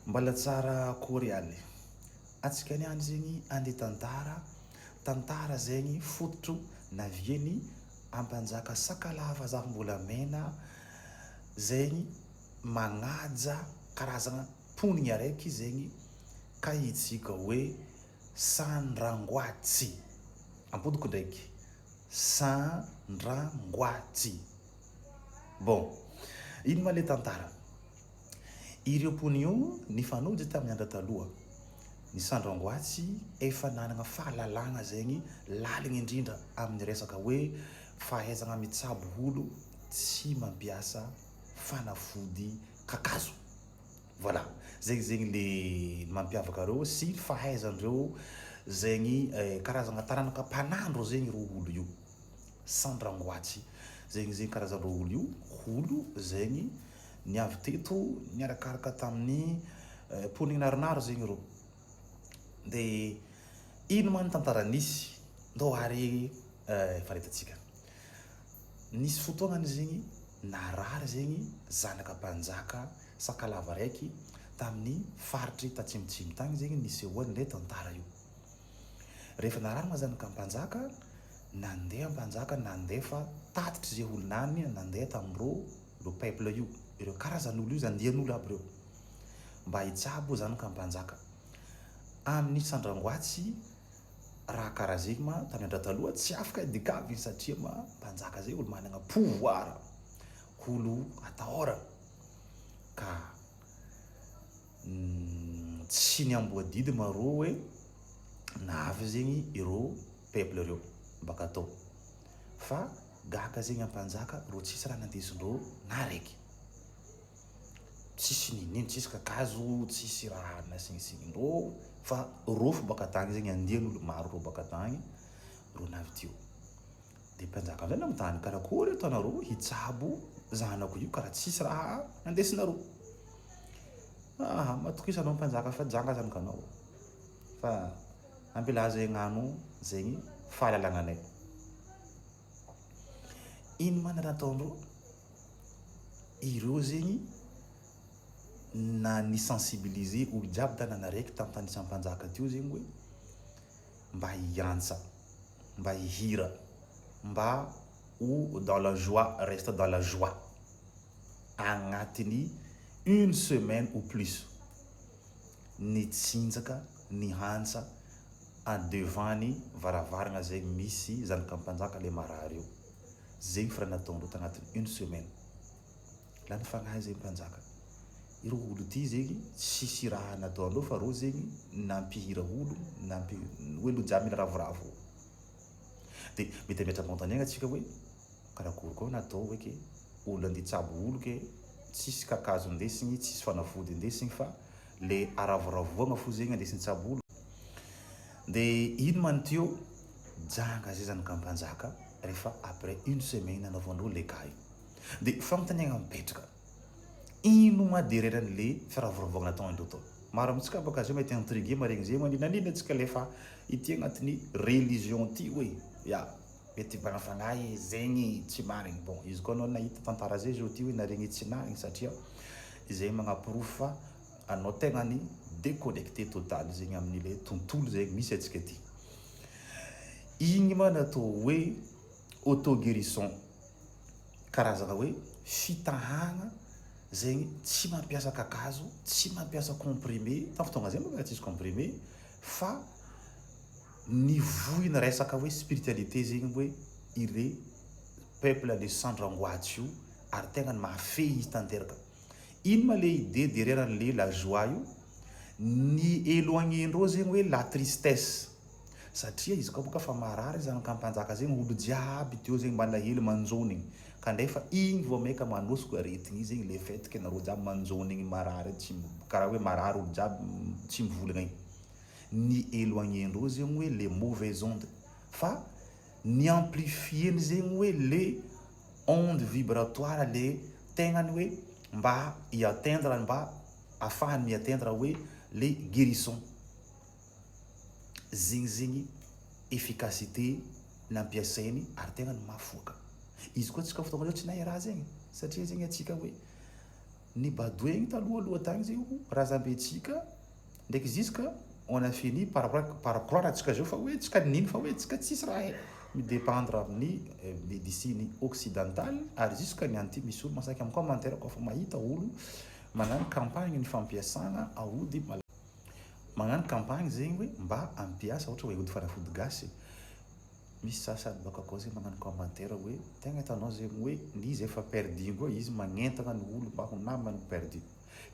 Mbala tsara akory aly. Atsika niany zegny andeha tantara, tantara zegny fototro naviany ampanjaka sakalava zafimbolamena zegny magnaja karazagna mponigny araiky zegny kahitsika hoe Sandrangoatsy. Ampodiko ndraiky, Sandrangoatsy. Bon, ino ma le tantara? Ireo mponina io nifanojo tamin'ny andro taloha. Ny Sandrangoatsy efa nanagna fahalalagna zegny laligny indrindra amin'ny resaka hoe fahaizagna mitsabo olo tsy mampiasa fanafody kakazo. Voilà, zegny zegny le mampiavaka reo sy fahaizandreo zegny karazagna taranaka mpanandro zegny reo olo io. Sandrangoatsy, zegny zegny karazandreo olo io, olo zegny niavy teto niarakaraka tamin'ny mponina naronaro zegny reo. De ino ma ny tantara nisy? Ndao ary faretantsika. Nisy fotoagnany zegny narary zegny zanaka mpanjaka sakalava raiky tamin'ny faritry tatsimotsimo tagny zegny nisehoan'le tantara io. Rehefa narary ma zanaka mpanjaka, nandeha mpanjaka nandefa tatitry ze olonany nandeha tamin'ireo le peuple io, ireo karazan'olo io, andian'olo aby reo mba hitsabo zanaka mpanjaka. Amin'ny Sandrangoatsy raha karaha zegny ma tamin'ny andro taloha tsy afaka idikavy satria ma mpanjaka zay olo managna pouvoir, olo atahorana ka tsy niamboadidy ma rô hoe navy zegny ireo peuple reo baka tao fa gaga zegny ampanjaka rô tsisy raha nandesindreo na raiky, tsisy ninino, tsisy kakazo, tsisy raha nasignisignindreo fa rô fo baka tagny zegny andian'olo maro rô baka tagny rô navy teo. De mpanjaka amizay nanontany karakory ataonareo hitsabo zanako io karaha tsisy raha andesinareo. Aha, matokisa anao mpanjaka fa janga zanakanao fa ampilaza hagnano zegny fahalalagnanay. Ino ma ny raha ataondreo? Ireo zegny na ni-sensibiliser olo jiaby tanàna raiky tamin'ny tany nisy mpanjaka teo zegny hoe mba hiantsa, mba hihira, mba ho dans la joie, reste dans la joie agnatin'ny une semaine ou plus. Nitsinjaka, nihantsa en devant ny varavarana zay misy zanaka mpanjaka le marary io. Zegny fa raha nataondreo tagnatin'ny une semaine. Lany fagnahy zegny mpanjaka. Ireo olo ty zegny tsisy raha nataondreo fa reo zegny nampihira olo, nampi hoe olo jiaby mila ravoravo. De mety hametra-panontaniana antsika hoe karakory koa natao hoe ke olo andeha hitsabo olo ke tsisy kakazo indesigny, tsisy fanafody indesigny fa le aravoravoagna fo zegny andesigny hitsabo olo. De ino ma ny teo? Janga zay zanaka mpanjaka rehefa après une semaine nanaovandreo le cas io. De fanontaniana mipetraka, ino ma derrière-n'le firavoravoagna nataondreo tao? Maro amintsika baka zay mety intrigué maregny zay manino nanino antsika lefa ity agnatin'ny religion ty hoe ya mety mpanafagnahy zegny tsy marigny. Bon, izy koa anao nahita tantara zay zao ty hoe naregny tsy marigny satria izay magnaporofo fa anao tegna ny déconnecté total zegny amin'ile tontolo zegny misy antsika ty. Igny ma natao hoe auto-guérison, karazagna hoe fitahagna zegny tsy mampiasa kakazo, tsy mampiasa comprimé, tamin'ny fotoagna zay moa tsisy comprimé fa nivoy ny resaka hoe spiritualité zegny hoe ire peuple le Sandrangoatsy io ary tegna ny mahafehy izy tanteraka. Ino ma le idée derrière an'le la joie io? Ny éloigner-ndreo zegny hoe la tristesse satria izy koa boka fa marary zanaka mpanjaka zegny olo jiaby teo zegny malahelo manjônigny kanefa igny vao maika manosiko aretigny igny zegny le fait que nareo jiaby manjônigny marary tsy karaha hoe marary olo jiaby tsy mivolagna igny. Ny éloigner-ndreo zegny hoe le mauvaise onde fa ny amplifier-ny zegny hoe le onde vibratoire le tegnany hoe mba hi-atteindre mba ahafahany mi-atteindre hoe le guérison. Zegny zegny efficacité nampiasainy ary tegna ny mahafoaka. Izy koa antsika fotoagna zao tsy nahay raha zegny satria zegny antsika hoe. Ny badoegny talohaloha tagny zegny razambentsika ndraiky jusque on a fini par croire antsika zao fa hoe tsika nino fa hoe tsika tsisy raha hay midépendre amin'ny médecine occidentale. Ary jusque niany ty misy olo masaky amin'ny commentaire koa fa mahita olo magnano campagne ny fampiasana aody, magnano campagne zegny hoe mba ampiasa ohatra hoe ody fanafody gasy. Misy sasany baka koa zegny magnano commentaire hoe tegna hitanao zegny hoe izy efa perdu koa izy magnentana ny olo mba ho namany perdu.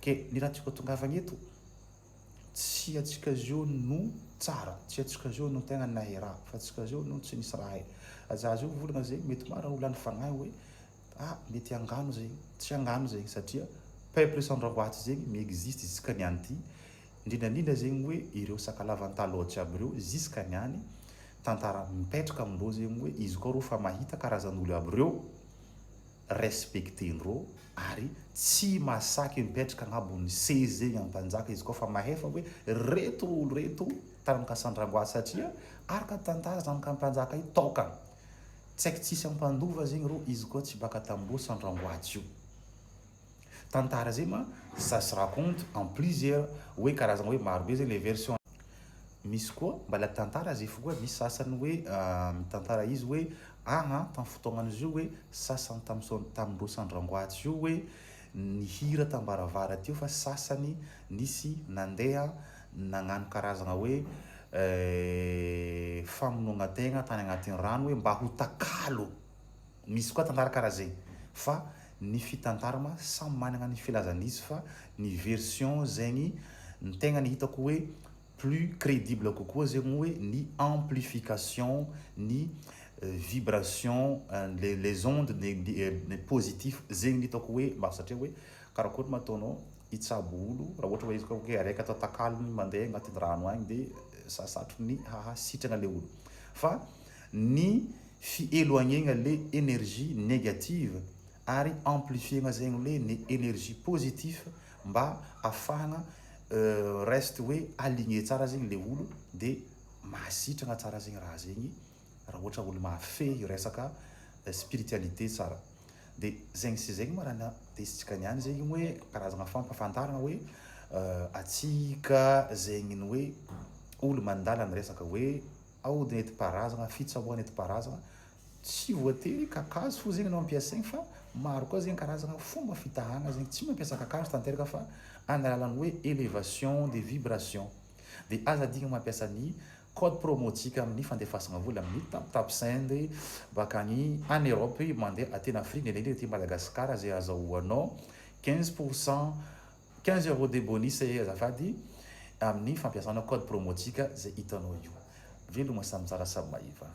Ke ny raha tiako atongavana eto, tsy atsika zio no tsara, tsy atsika zio no tegna nahay raha, fa atsika zio no tsy nisy raha hay. Za zio volagna zegny, mety maro olo lany fagnahy hoe ah, mety angano zegny. Tsy angano zegny, satria peuple Sandragoaty zegny miexiste jusqu'à niany ty, indrindrandrindra zegny hoe ireo Sakalava taloha jiaby ireo. Jusqu'à niany tantara mipetraka amindreo zegny hoe izy koa reo fa mahita karazan'olo aby reo, respectendreo ary tsy masaky mipetraka agnabon'ny seza zegny ampanjaka izy koa fa mahefa hoe reto olo reto taranaka Sandrangoaty, satria araka tantara zanaka ampanjaka io tokana, tsy haiko tsisy ampandova zegny reo izy koa tsy baka tamindreo Sandrangoaty io. Tantara zay ma ça se raconte en plusieurs hoe karazana hoe marobe zegny les versions. Misy koa mbala tantara zay fo koa, misy sasany hoe mitantara izy hoe aha, tamin'ny fotoagnan'izy io hoe sasany tamindreo Sandrangoaty io hoe nihira tambaravara teo, fa sasany nisy nandeha nagnano karazana hoe famonoagna tegna tany agnatin'ny rano hoe mba ho takalo. Misy koa tantara karaha zegny, fa ny fitantarana samy manana ny filazan'izy, fa ny version zegny ny tegna ny hitako hoe plus crédible kokoa zegny hoe ny amplification ny vibration, les ondes de positif zegny ny hitako hoe mba, satria hoe karakory ma ataonao hitsabo olo raha ohatra hoe izy koa hoe araiky atao takalony mandeha agnatin'ny rano agny, de sasatro ny hahasitrana le olo, fa ny fiéloignena le énergie négative ary amplifiena zegny le ny énergie positif mba ahafahana reste hoe aligné tsara zegny le olo, de mahasitrana tsara zegny raha zegny raha ohatra olo mahafehy resaka spiritualité tsara. De zegny sy zegny ma raha natesitsika niany zegny hoe karazagna fampahafantarana hoe atsika zegny ny hoe olo mandala ny resaka hoe aody nentim-paharazana, fitsaboana nentim-paharazana, tsy voatery kakazo fo zegny anao ampiasaigny, fa maro koa zegny karazagna fomba fitahagna zegny tsy mampiasa kakazo tanteraka, fa amin'ny alalan'ny hoe élévation des vibrations. De aza adigna mampiasa ny code promo tsika amin'ny fandefasana vola amin'ny Taptap Send bakany en Europe mandeha atena Afrique, indrindra aty Madagasikara, zay azahoanao 15%, 15 € de bonus azafady, amin'ny fampiasana code promo tsika zay hitanao io. Veloma samy tsara samy mahiva.